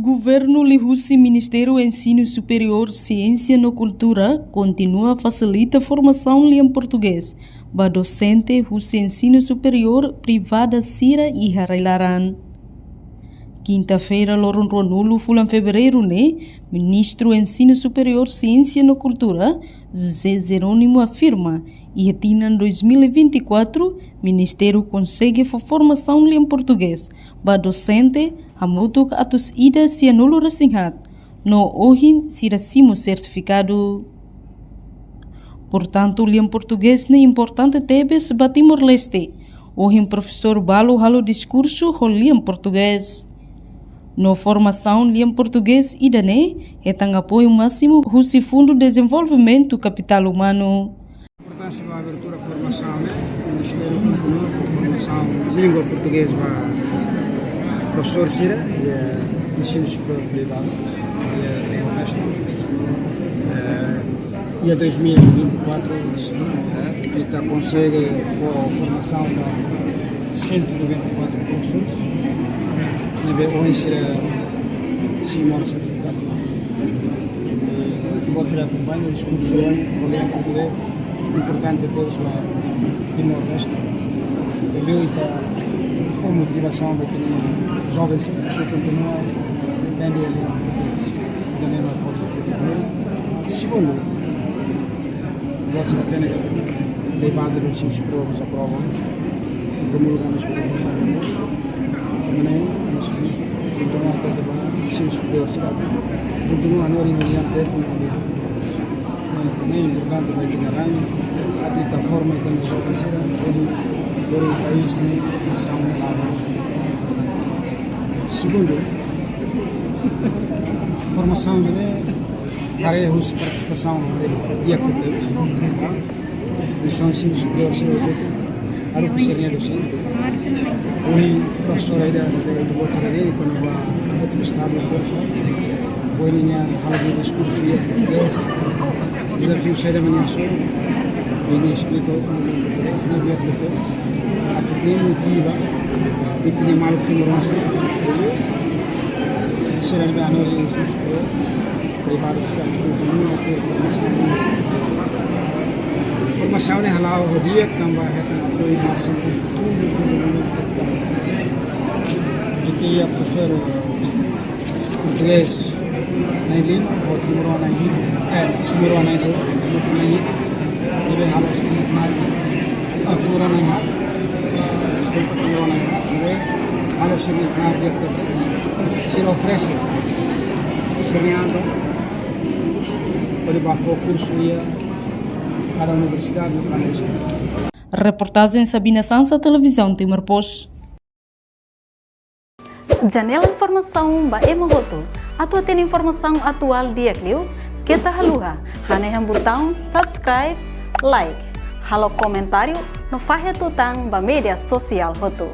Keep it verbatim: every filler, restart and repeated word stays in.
Governu liuhusi Ministériu Ensinu Superiór, Siénsia no Kultura kontinua fasilita formasaun lian portugés ba dosente husi ensinu superiór privada sira iha rai-laran. Kinta-feira, loron ruanulu fulan Fevereiru ne'e, Ministru Ensinu Superiór, Siénsia no Kultura, José Jerónimo afirma, iha tinan dois mil e vinte e quatro, Ministériu konsege fó formasaun lian portugés ba dosente hamutuk atus ida sianulu-resin-haat, no ohin sira simu sertifikadu. Portantu, lian portugés ne'e importante tebes ba Timor-Leste. Ohin profesór balu halo diskursu ho lian portugés. No formasaun lian portugés ida-ne'e hetan apoiu másimu husi Fundu Dezenvolvimentu Kapitál Umanu. Importánsia ba abertura formasaun, ne'e, Ministériu kontinua fó formasaun língua portugés ba profesór sira iha ensinu superiór privadu iha Timor-Leste. Eh, iha dois mil e vinte e quatro, eh, ita konsege fó formasaun ba cento e noventa e quatro profesores. Ne'ebé ohin sira simu ona sertifikadu. Buat sira akompaña diskursu ohin, kolega portugés, importante tebes ba Timor-Leste. Liuliu ita fó motivasaun ba ita-nia jovens sira kontinua aprende língua portugés. Ida-ne'e mak pozitivu. Segundu, buat sira hatene katak baze do ensinu superiór mós aprova. Promulga nos profesores. Sebenarnya, nos ministru kontinua atu ba ensinu superiór sira kontinua no ringan diante kontinua. Ne'e importante ba ita-nia rain, atu ita forma ita-nia jovens sira, hodi, hodi país ne'e, nasaun ne'e la'o. Segundu, formasaun ne'e haree husi partisipasaun di'ak tebes. Instituisaun ensinu superiór sira hotu haruka sira-nia dosente. Ohin profesór ida, ida, ida buat sira ne'e, kuandu ba outro estadu, ohin nia halo nia diskursu iha portugés. Dezafiu saida mak nia hasoru, nia esplika, nia di'ak tebes. Atu nia motiva, nia maluk timoroan sira. Sira ne'ebé hanorin ensinu superiór privadu sira kontinua atu formasaun. Formasaun ne'e hala'o ho di'ak tanba hetan apoiu másimu husi Fundu Dezenvolvimentu Kapitál. Ita iha profesór portugés na'in-lima, ho timoroan na'in-hitu, eh, timoroan na'in-rua, timoroan na'in-hitu. Ne'ebé halo sira-nia, ah, timoroan na'in-haat. Deskulpa, timoroan na'in-haat. Ne'ebé halo sira-nia di'ak tebes. Sira oferese sira-nia an hodi ba fó kursu iha kada universidade no kada institutu. Reportajen Sabina Sansa, Televizaun Timor Post. Janela informasaun ba ema hotu. Atu hatene informasaun atuál di'ak liu, keta haluha hanehan butaun subscribe, like, halo komentáriu no fahe tutan ba média sosiál hotu.